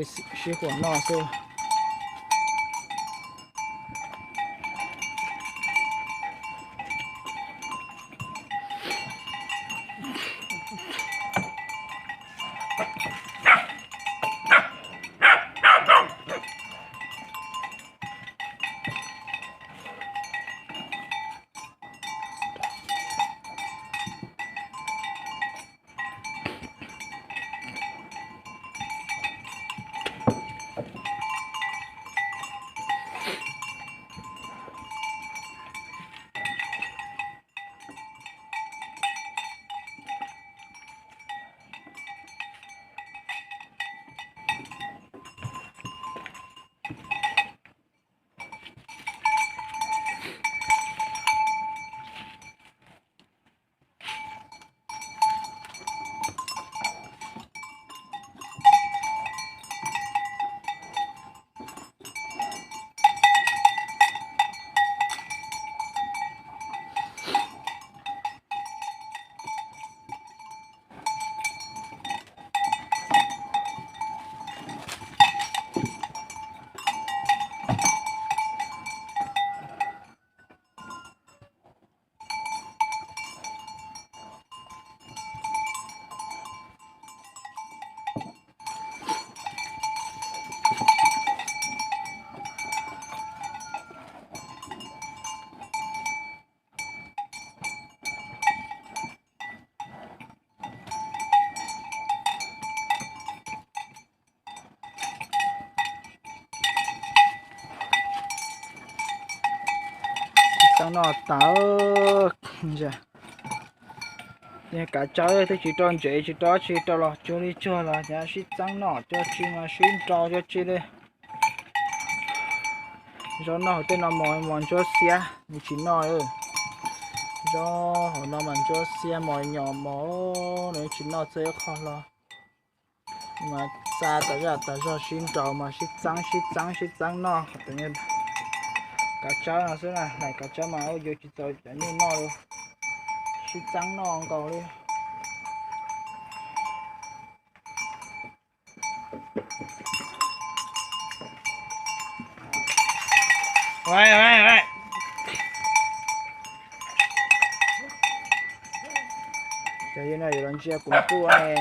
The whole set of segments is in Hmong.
Sib huam noj xwb. Txeeb noj tas. Kav tsawb twb tsis rau ntsev tsis rau tsi rau los cuag li cuag los cov sib txeeb noj cov tsi mas sib nrau cov tsi li. Zaub noj hauv tej no mos mos ntsuab xiab nws tsis noj. Zaub hauv no mas ntsuab xiab mos nyos mos nws tsis noj txog ib qho hlo. Mas xa tas zaj tas zog sib nrau mas sib txeeb sib txeeb sib txeeb noj. Kav tsawb no xwb na, hlais kav tsawb mas yuav tsis txaus cov nyuj noj li. Sib txeeb noj nkaus li. Cov yog no yuav los ntsia kuv ntuj ne,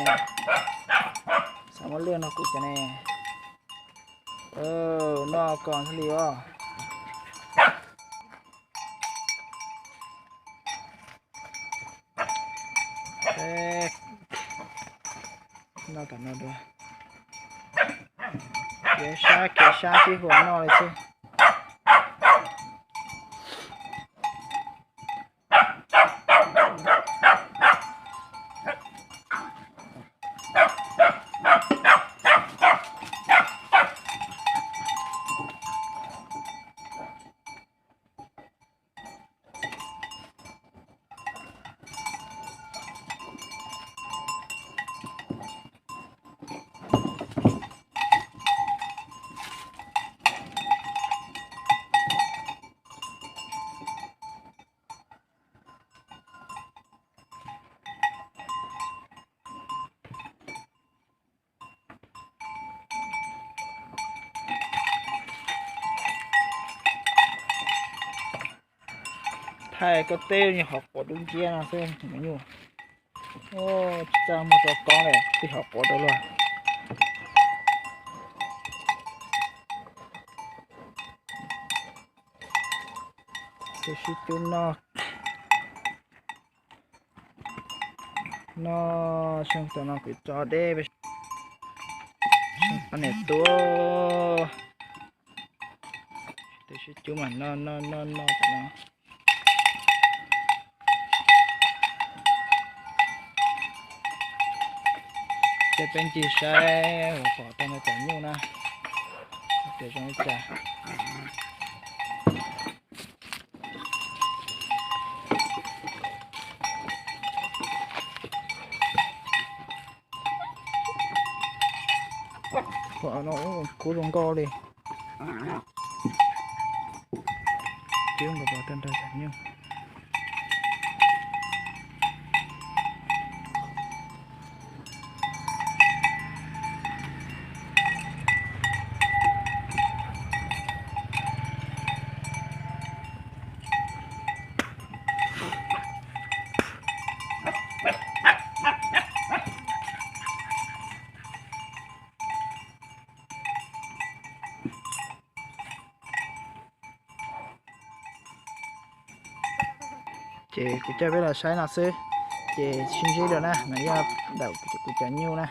xav muab lwaj no kuv cov ne. Noj kos thiaj li os. Noj tom no dua. Kev sab kev sab sib huam noj li xwb. Thaij koj teb li hov quav dub nciab no xwb me nyuam. Tsis txaj muag rau koob li, tib hov quav rau luag. Tus sib cub noj. Noj xyoo tom no kuv tso deb, niam tuaj. Tus sib cub mas noj noj noj noj tom no. Ces peb ncig saib uas pom tau no cov nyuj na, tias zoo li cas. Pom no kub zoo nkauj li. Cub nkaus pom tau nrog cov nyuj. Ces kuv coj peb los saib no xwb, ces sib ntsib dua na, no yog ntawm kuv cov nyuj na.